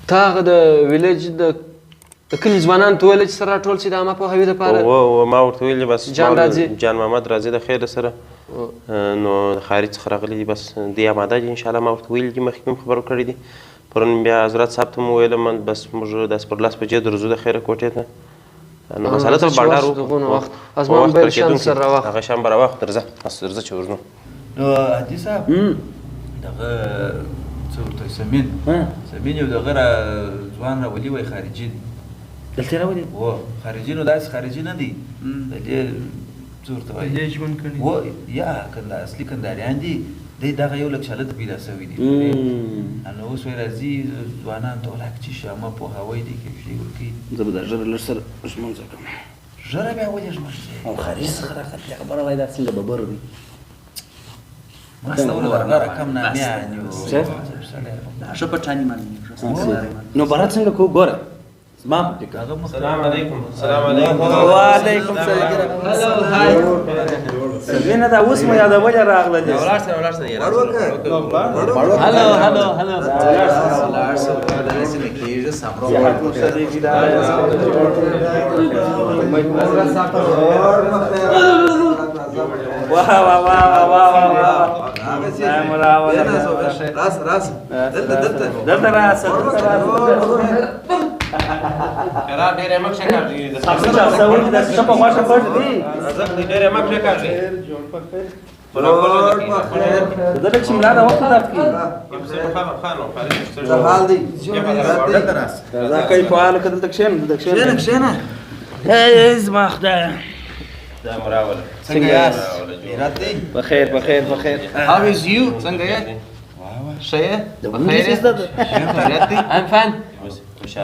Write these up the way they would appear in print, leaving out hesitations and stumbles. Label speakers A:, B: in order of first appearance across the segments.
A: تا هغه د village د کلي ځوانانو ته ویل چې سره راټول شي د عامه پوهاوي دپاره؟
B: و ما ورته ویلي بس
A: جان راځي،
B: جان محمد راځي د خیره سره، نو د خارج څخه راغلي دي، بس دی اماده دي انشاءالله. ما ورته ویلي دي، مخکې مې خبر کړي دي. پرون بیا حضرت صاحب ته مو ویل بس موږ داسې پر 10 بجې درځو د خیره کوټې ته. نو بس هلته بانډار
A: وکړو. از ما موبایل شان سره راواخله.
B: هغه شان به راواخلو. درځه بس درځه چې ورځو.
C: نو حاجي صاحب دغه څه ورته سمین سمین یو دغه ځوان راولي وای، خارجي دی.
D: دلته یې راولي؟
C: هو خارجي. نو داسې خارجي نه دی، د دې څه ورته وایي،
E: دې ژوند کړی
C: و یا اصلي کندهاریان دي. دی دغه یو لک شالت پیدا شوی دی. نو اوس وایي راځي ځوانان ته ولاک چې شي عامه پوهاوی دی کې شي ورکوي.
D: زه به دا ژر لږ سره ږمونځ وکړم.
C: ژره بیا ولې ږمونځ؟
D: او خارج څخه راغلی خبره وایي دا څنګه ببر دی.
C: مرسته وروره رقم نامیان یو
F: دا ښه پټاني معلومېږي.
D: نو بره څنګه کوو؟ ګوره زما په فکر.
B: السلام علیکم. السلام علیکم.
D: وعلیکم سلام. سمینه دا اوس مو یادولې راغله دي.
B: ولاړ سه ولاړ سه.
A: هلو هلو هلو.
F: ولاړ سه داسې نه کېږي.
D: واه واه واه واه واه.
C: راس راس دلته دلته
D: دلته راسه.
B: کرار ډېر مخ شکارږي.
D: څه په غوښه پټ دی.
B: ډېر مخ شکارږي.
D: زه چې ملا د وخت درد کوي.
C: څه حال دی؟
D: دا کوي په حال کې دلته کښېنه، دلته کښېنه.
C: کښېنه.
D: ای زما خدایه.
C: څنګه یاست؟ خیرات دی؟
D: بخیر بخیر بخیر.
F: How is you؟ څنګه یې؟ ښه یې؟ بخیر یې؟ خیرات دی؟
A: I'm fine.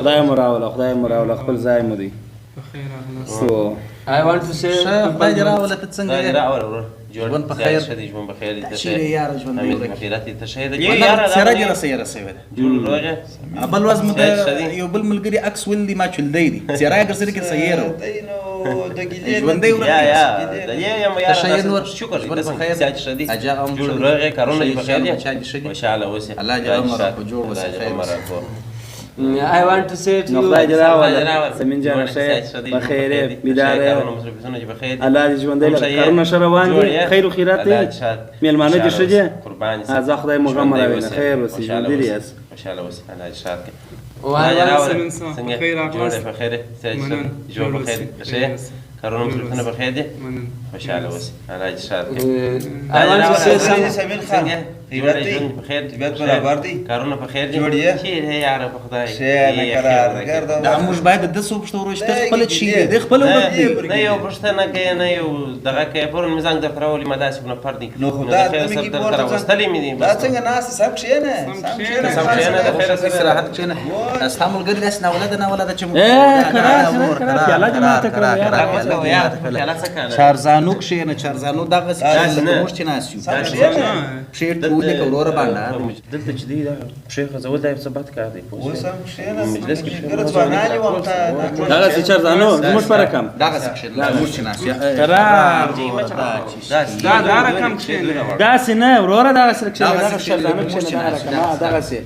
D: خدای مو راوله، خدای مو راوله، خپل ځای مو دی.
E: بخیر راغلاست.
A: I want to say
F: ښه خدای دې راوله. ته څنګه یې؟ ژوند په خیر.
B: ژوند په خیر.
F: ته چیرې یاره؟ ژوند دی ورک.
B: خیرات ته ښه دی
F: څېره دې راسه یاره سوې ده.
B: جوړ روغه.
F: بل ورځ مو د یو بل ملګري عکس ولیدی، ما چولدی دی څېره یې ګرځېدل کې سیېره و. ژوندی ورک. ته ښه یې نور؟
B: شکر.
F: ژوند په خیر.
B: جوړ روغه. کارونه دې په خیر دي؟
F: بچیان دې ښه دي؟
B: خوشحاله اوسې.
F: الله دې عمر راکړو، جوړ اوسې، خیر اوسې.
A: I want to say to
D: نو
A: you.
D: خدای دې راوله سمین جانه، ښه یې؟ بخیر یې؟ بیدار یې؟ الله دې ژوندی لره. کارونه ښه روان دي؟ خیر و خیرات دی؟ مېلمانه دې ښه دي؟ ځه خدای مو غم راوینه. خیر اوسې، ژوندي دې یاست.
B: خوشحاله اوسې، الله دې ښاد کړي.
E: سمین صاحب بخیر راغلاست.
B: جوړ په خیر. ښه یې؟ کارونه مصروفونه په خیر دي؟ خوشحاله اوسې، الله دې ښاد کړي.
A: I want to say some.
C: سمین خان خیرات دی؟
B: ژوند په خیر؟
C: طبیعت برابر دی؟
B: کارونه په خیر دي؟
C: جوړ یې؟
B: چیرې یاره په خدای.
C: ښه نه قرار ګرده.
F: دا موږ باید د څو پښتو ورو چې خپله چې دی خپله ورک دی.
B: نه یو پوښتنه کوې، نه یو دغه کوې. پرون مې زنګ درته راولي، ما داسې نفر دی.
C: نو خو دا
B: د خیر صاحب درته راوستلی مې دی.
C: دا څنګه ناست؟ سم کښېنه،
B: سم کښېنه. د خیره سره
F: استراحت کښېنه. ستا ملګري داسې ناولده ناولده چې
D: پیاله دې ماته کړه.
F: چارزانو کښېنه، چارزانو دغسې کښېنه لکه موږ چې ناست یو. پښې ټولې که وروره بانډار
B: دلته چې دی دا پښې غځول دا یو څه بد کار دی.
C: اوس هم کښېنه.
B: مجلس کې پښې
C: ځوانان یې وم ته.
D: دغسې چارزانو زموږ په رقم
F: دغسې کښېنه لکه موږ چې ناست یو.
D: قرار
E: دا دا رقم کښېنه.
D: داسې نه وروره، دغسې کښېنه، دغسې چارزانو کښېنه، دغه رقم دغسې.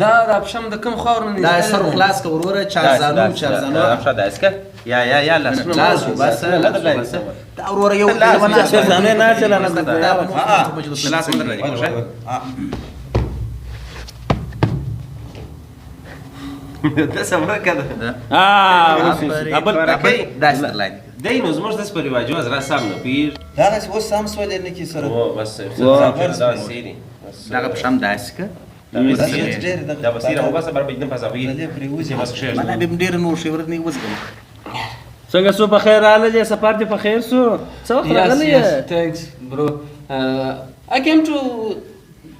A: دا راپشم د کوم خاور نه
F: دا سر خلاص که وروره. چارزانو چارزانو
B: پښه داسې که یا یا یا لاسونه
F: لاس وباسه، لاس وباسه. دا وروره یو
D: چارزانو نه چلانه.
B: لاس مې درلري. دا څه ورکه ده؟
D: بل
F: داسې درلاندې
B: دی. نو زموږ داسې په رواجو حضرت صاحب نه پوهېږي.
C: دغسې اوس سم سولې نه کي سره.
B: بس
F: دغه پښه هم داسې که
B: دا بصیره وباسه بر بجنم پسافي. بس کښېږده.
F: ما به ډېر نور شي ورته نه وزغم.
D: څنګه سو؟ په خیر راغلې؟ سفر دې په خیر سو؟ څه وخت راغلی یې؟
A: Thanks bro. I came to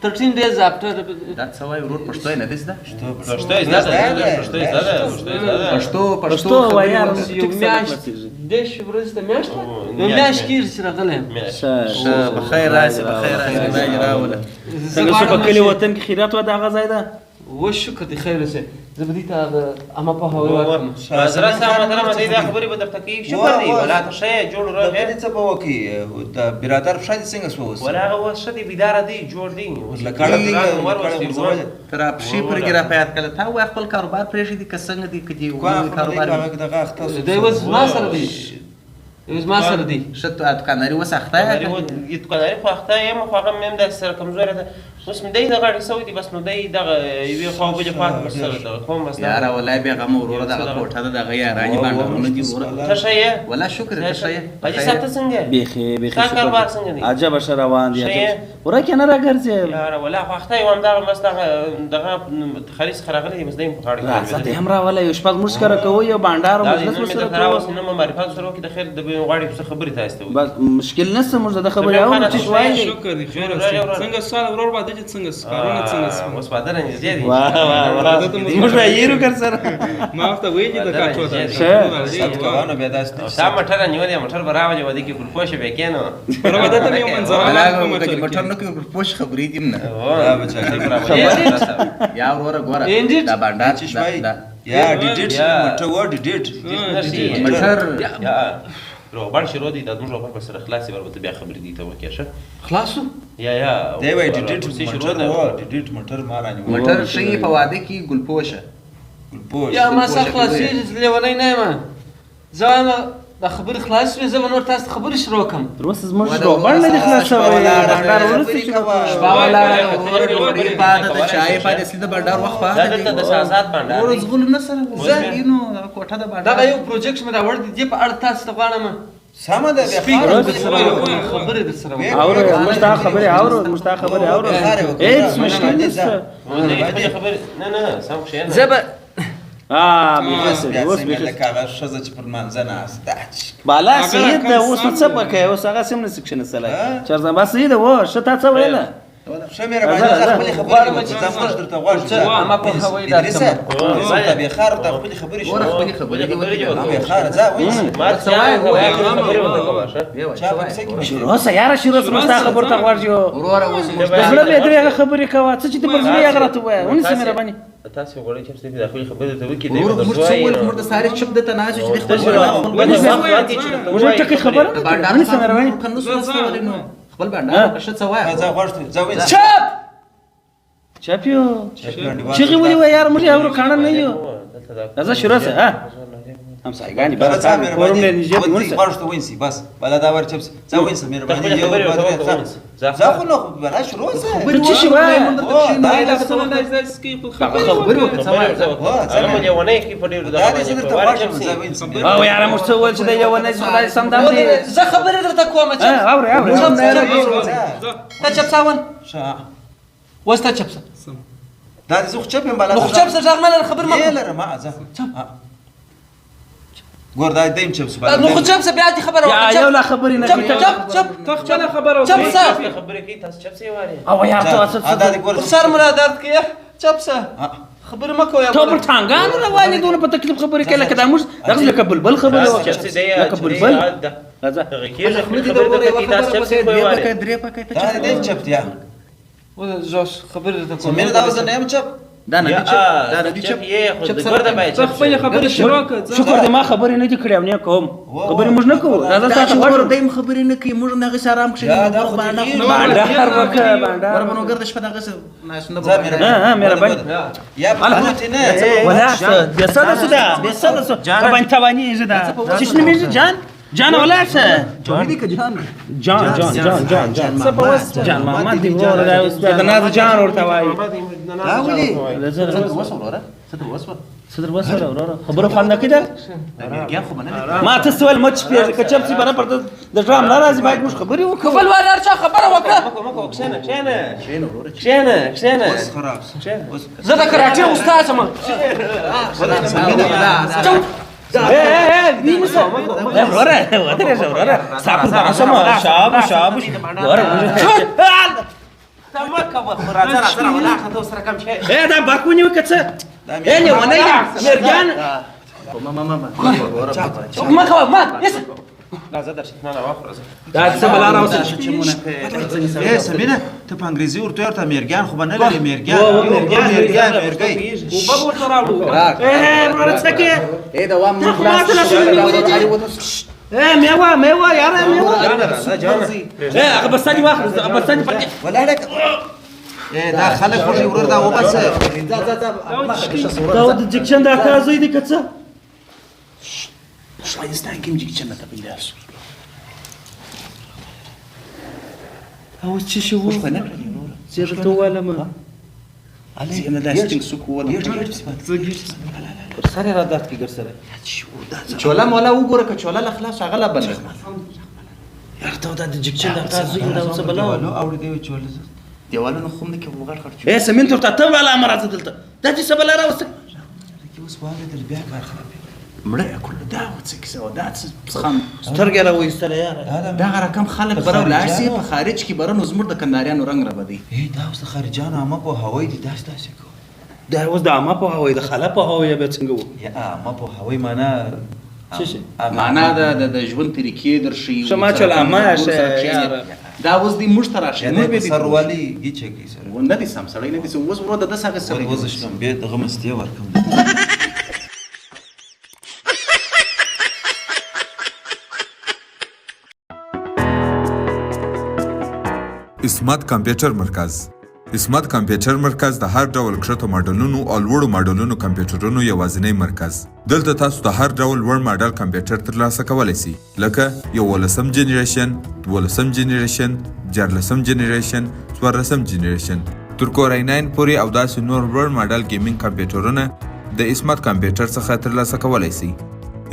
A: 13 days after.
F: دا څه وایي ورور؟ پښتو یې نه ده زده؟
B: پښتو یې زده ده، پښتو یې زده ده، پښتو یې زده ده.
F: پښتو
D: پښتو وایي.
A: یو میاشت 30 ورځې ته میاشت ده، یو میاشت کېږي چې راغلی یم.
F: ښه بخیر راسې، بخیر راسې، خدای دې راوله.
D: څنګه سو په کلي وطن کې خیرات وه؟ د هغه ځای ده.
A: و شکر دی خیر اوسې. زه به دې ته هغه عامه پوهاوی ورکړم.
B: حضرت صاحب محترمه دی دا خبرې به درته کوي. شکر دی ولا ته ښه یې، جوړ روغ یې.
C: دې څه به وکړي؟ د برادر پښه دې څنګه سوه اوس؟
B: ولا هغه اوس ښه دی، بیداره دی، جوړ دی.
C: لکړه دی، غورځولې.
F: تر پښې پرې را په یاد کړه. تا وایه خپل کاروبار پرېښی دی که څنګه دی؟ که دې کاروبار
C: دغه اخته سو.
A: دی اوس زما سره دی، اوس ما سره دی.
F: ښه دوکانداري اوس اخته یې؟
B: دوکانداري خو اخته یم، خو هغه مې هم داسې سره کمزورې ده. اوس مې دی د غاړې سوی دی، بس نو دی دغه یوې خوا بلې خوا ته بس سره دغه کوم بس.
F: یاره والله بېغمه وروره، دغه کوټه ده، دغه یارانې بانډارونه دي وروره.
B: ته ښه یې؟
F: والله شکر دی، ته ښه یې؟
B: حاجي صاحب ته څنګه یې؟
D: بیخي بیخي
B: ستا کاروبار څنګه دی؟
D: عجبه ښه روان دی. ورکې نه راګرځې؟
B: یاره والله خو اخته یم، همدغه بس دغه دغه خارج څخه راغلی دی، بس دی مې په غاړه کې.
D: راځه دی هم راوله، یو شپه موږ سره کوو، یو بانډار او مجلس
B: ورسره کوو. نن مې راوست، نن مې معرفت سره وکړي، د خیر د غواړي څه خبرې تاسو ته وکړي.
D: بس مشکل نشته، موږ د خبرې اورو چې وایي.
E: شکر دی، خیر اوسې. څنګه سوال ورور واده دې څنګه سو؟ کارونه څنګه سو؟
B: اوس واده رانږدې دی.
D: واه واه واه، موږ به یې کر سره.
E: ما ورته ویلي د کاټو ته.
D: ښه
C: کوانو بیا داسې
B: تا موټر رانیولی، موټر به راولې، واده کې ګلپوشه بیا کښېنو.
E: پر واده ته مې یو منظره
F: موټر نه کوي، ګلپوش خبرې دي نه. یا وروره ګوره دا بانډار
C: چې یا ډیډیټ موټر و ډیډیټ
F: موټر
B: روغبړ شروع دی، دا زموږ روغبړ به سره خلاص شي، ورته بیا خبرې دي ته وکړې. ښه
A: خلاص شو؟
B: یا یا
C: دی وایي ډیډیټ موټر و ډیډیټ موټر ما رانیولی.
F: موټر ښه په واده کې ګلپوشه.
C: ګلپوش
A: یا ما سره خلاصېږي، زه لیونی نه یم. زه وایم دا خبرې خلاص شوې، زه به نور تاسو ته خبرې شروع کړم.
D: تر اوسه زموږ روغبړ نه دی خلاص شوی، بانډار وروسته شروع کړو.
F: شپه ولاړه وروره، ډوډۍ پاته ده، چای پاتې، اصلي د بانډار وخت پاته
B: دی. دلته د شهزاد بانډار
F: وروره ځغلو نه سره زه نو کوټه د بانډار.
A: دغه یو پروجیکټ مې راوړ دی، دې په اړه تاسو ته غواړم.
C: سمه ده، بیا
A: خبرې در سره وکړم.
D: اورو موږ تا خبرې اورو، موږ تا خبرې اورو، هېڅ مشکل نشته.
B: نه نه سم کښېنه.
A: زه به
D: بیخي
C: اوس بیخي لکه هغه ښځه چې پر لمانځه ناسته ده.
D: بالا صحیح ده، اوس نو څه به کوې؟ اوس هغه سم نه شي کښېنستلی. چېرته بس صحیح ده. و ښه تا څه ویله؟
C: ښه مهرباني، زه خپلې خبرې وکړم، زه موږ درته غوږ یو.
A: عامه پوهاوی
C: ادریسه ته بېخاره ته خپلې خبرې
F: وروره، خپلې خبرې دې وکړې.
C: بېخاره ځه ونیسه.
B: ما څه وایې؟ خبرې ورته کوه.
C: چا په کیسه کې
D: شروع سه یاره، شروع سه، موږ ستا خبرو ته غوږ یو.
F: وروره اوس موږ
D: د زړه بې درېغه خبرې کوه، څه چې دې پر زړه یې هغه راته ووایه. ونیسه مهرباني.
B: تاسو غواړئ چې د خپلې خبرې ته وکړي.
F: وروره موږ څه وویل؟ موږ د ساري چپ ده ته ناست یو چې د خپل
D: موږ ټکی خبره نه کړې. ونیسه مهرباني.
F: خپل بانډار ښه څه وایه.
C: ځه غوږ ته ځه ونیسه.
A: چپ
D: چپ یو چیغې ولې وایې یاره؟ موږ یې اورو، کاڼه نه یو. راځه شروع سه. ها همسایګانې بس کورم نه نږدې دی. ونیسه
C: غوږ ته ونیسي بس. بلا دا ور چپ ځه ونیسه مهرباني. یو دوه درې ځه خو نو بلا شروع سه.
D: ته څه شي وایې؟
F: خبرې وکړه، څه وایه؟
B: لیونی کې په ډېرو
C: دا دې زه درته غوږ یم، ځه ونیسه.
D: او یاره موږ څه وویل چې دی لیونی شي، خدای سم دم دی.
A: زه خبرې درته کوم.
D: اورې اورې.
A: ته چپ سه اول. اوس ته چپ سه.
C: دا دې زه خو چپ یم. بلا
A: نو خو چپ سه، غږ مه لره، خبرې مه
C: کوه. لره ما ځه. ګور دا دیم چپ سه.
A: نو خو چپ سه، بیا دې خبره وکړه.
D: یو لا خبرې نه کوي.
A: چپ چپ
E: ته خپله خبره
A: چپ سه.
B: خبرې کوي تاسو چپ سه وایې.
D: او یار ته څه
A: سر مې را درد کوي. چپ سه، خبرې مه کوه.
D: ته پر ټانګانو روان یې، دونه په تکلیف خبرې کوې لکه دا موږ دغه لکه بلبل خبرې وکړه، لکه بلبل. راځه
B: کېږي خپلې خبرې درته کوي، تاسو چپ سه وایې.
F: درې پکې ته
C: دا دې چپ دی.
A: زه خبرې درته کوم.
C: مینه دا اوس نه یم چپ.
F: دا نه دی چپ، دا نه دی چپ.
B: چپ سره باید
E: ته خپلې خبرې شروع کړه.
D: شکر دی ما خبرې نه دي کړې او نه کوم. خبرې موږ نه کوو. راځه تا ته
F: غوږ دیم خبرې نه کوي. موږ نه غیس آرام کښېنو،
D: بانډار وکړه، بانډار
F: وربه نو ګرده شپه دغه څه ناست نه.
D: ها مهرباني.
C: یا په نه
D: ولا بې سده سو ده، بې سده سو باندې توانېږي ده. څه شي نومېږي؟ جان جان ولاړ شه.
F: جان دی که جان؟
D: جان جان جان جان جان جان محمد دی وروره. دا اوس د ناز جان ورته وایي.
F: دا ولې څه در وسوه وروره؟ څه در وسوه؟
D: څه در وسوه وروره؟ خبره خوند نه کړه.
F: میرګیان خو به نه
D: ما ته څه ویل؟ مه چپېږه، که چپ سي به نه پر د ډرام نه راځي. باید موږ خبرې وکړو.
A: بل وار هر چا خبره وکړه.
B: کښېنه کښېنه کښېنه کښېنه.
C: اوس خراب سو.
A: زه د کراټې استاد یم.
D: وینسه وروره، ودرېږه وروره، ستا قربان شم. شابه شابه وروره.
B: ته مه کوه خو راځه راځه راولاړ شه، ته سره کم شی.
D: دا برق ونیوه که څه؟ لیونی دی میرګیان.
F: ما ما ما
A: مه کوه، مه نیسه.
B: راځه درشه. نه نه واخ راځه.
D: دا څه بلا راوسته
C: اے سمینه ته په انګریزي ورته ورته میرګیان خو به نه لرې میرګیان میرګیان میرګی
D: اوبه به ورته راوړو. ای وروره څه کې؟
F: ای دا وام
D: ته خو ماته لاسونه نیولي دي. ای میوه میوه یاره میوه.
B: جانه راځه جانه.
D: ای هغه بسته دې واخله، هغه بسته دې پکې.
C: ولاړه ای دا خلک خوږي ورور دا وباسه.
D: دا د جکچن د اکا زوی دی که څه؟
F: افغانستان کې هم جګچن راته پیدا شو.
D: اوس څه شي وو؟
F: خو نه کړلې وروره.
D: زه درته وویلم.
F: زه نه داسې ټینګ سوک وولم.
D: پر سر یې را درد کړي ګرسره.
F: چوله مولا وګوره که چوله له خلاص هغه لا بنده.
D: یار ته دا د جکچن د اکا زوی دی، دا څه بلا وه؟
C: اوړي دی چوله.
F: دیوالونه خو هم نه کې غټ غټ.
D: ای سمین ته ورته ته والا مه راځه دلته، دا چې څه بلا راوسته.
C: اوس واورېدل بیا کار خرابېږي.
F: مړه یې کړله. دا څه کیسه وه؟ دا څه خان
D: سترګې یې راوایستله یاره.
F: دغه رقم خلک بره ولاړ سي په خارج کې بره نو زموږ د کندهاریانو رنګ را بدی.
C: ای دا اوس د خارجانو عامه پوهاوی دی، داسې داسې کوي.
D: دا اوس د عامه پوهاوی د خاله پوهاوی بیا څنګه وو؟
C: یا عامه پوهاوی معنا
D: څه شي؟
F: معنا د ژوند طریقې در ښیي.
D: ښه ما چل عامه شه یاره.
F: دا اوس دی موږ ته راشي، موږ به
C: سر والي ګیچه کوي سره.
F: نه دی سم سړی نه دی سم. اوس ورو د داسې هغه سړی.
C: وزه شلم بیا دغه مستې ورکم.
G: عصمت کمپیوټر مرکز. عصمت کمپیوټر مرکز د هر ډول کښته ماډلونو او لوړو ماډلونو کمپیوټرونو یوازینی مرکز. دلته تاسو د هر ډول لوړ ماډل کمپیوټر ترلاسه کولی شئ، لکه 11 جنریشن، 12 جنریشن، 14 جنریشن، 14 جنریشن، تر Core i9 پورې او داسې نور لوړ ماډل gaming کمپیوټرونه د عصمت کمپیوټر څخه ترلاسه کولی شئ.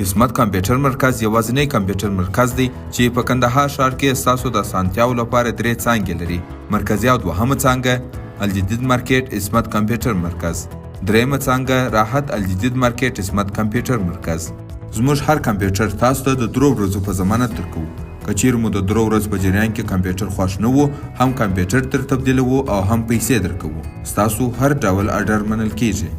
G: عصمت کمپیوټر مرکز یوازینی کمپیوټر مرکز دی چې په کندهار ښار کې ستاسو د اسانتیاو لپاره 3 څانګې لري. مرکزي او دوهمه څانګه الجدید مارکیټ عصمت کمپیوټر مرکز، درېیمه څانګه راحت الجدید مارکیټ عصمت کمپیوټر مرکز. زموږ هر کمپیوټر تاسو ته د 3 ورځو په ضمانت درکوو. که چیرې مو د 3 ورځو په جریان کې کمپیوټر خوښ نه وو، هم کمپیوټر در تبدیلوو او هم پیسې درکوو. ستاسو هر ډول ارډر منل کیږي.